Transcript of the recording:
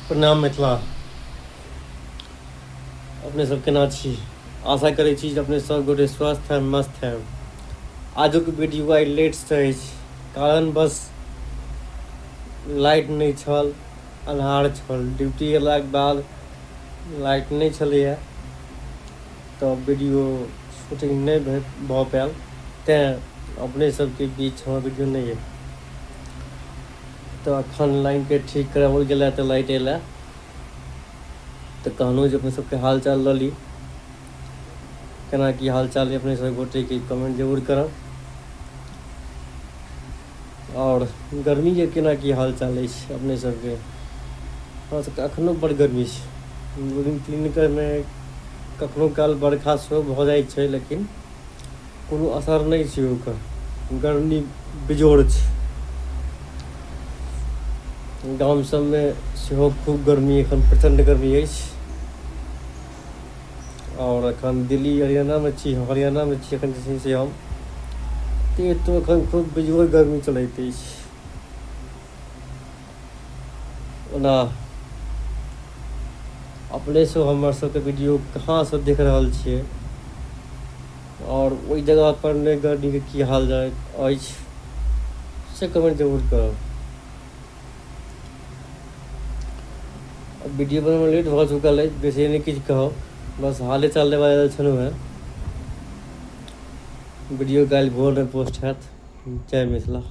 प्रणाम मिथिला। अपने सब केना छी? आशा करै छी जे अपने सब गोटे स्वस्थ है, मस्त है। आजुक वीडियो आइ लेटसँ अछि, कारण बस लाइट नहि छल, अन्हार छल। ड्यूटी अयलाके बाद लाइट नहि छलैए तऽ वीडियो शूटिंग नहि भऽ पायल, तेँ अपने सबके बीच हमर वीडियो नहि अइ। तऽ अखन लाइनके ठीक कराओल गेलै तऽ लाइट अयलै, तऽ कहलहुँ जे अपने सबके हाल चाल लऽ ली, केना की हाल चाल अपने सब गोटेके कमेंट जरूर करब। आओर गर्मीके केना की हाल चाल अछि अपने सबके? हमरा सबके अखनो बड़ गर्मी छै। 2 दिन 3 दिनमे कखनो काल बरखा सेहो भऽ जाइ छै, लेकिन कोनो असर नहि छै ओकर, गर्मी बेजोड़ छै। गाम सबमे सेहो खूब गर्मी, एखन प्रचण्ड गर्मी अछि। आओर एखन दिल्ली हरियाणामे छी, हरियाणामे छी एखन जे छै से हम, तऽ एतौ एखन खूब बेजोड़ गर्मी चलैत अछि। ओना अपने सब हमर सबके वीडियो कहाँसँ देख रहल छियै आओर ओहि जगह पर नहि गर्मीके की हाल अछि से कमेंट जरूर करब। वीडियो बनबैमे लेट भऽ चुकल अछि, बेसी नहि किछु कहब, बस हाले चाल लेबऽ आयल छलहुँ हेँ। वीडियो काल्हि भोरमे पोस्ट हैत। जय मिथिला।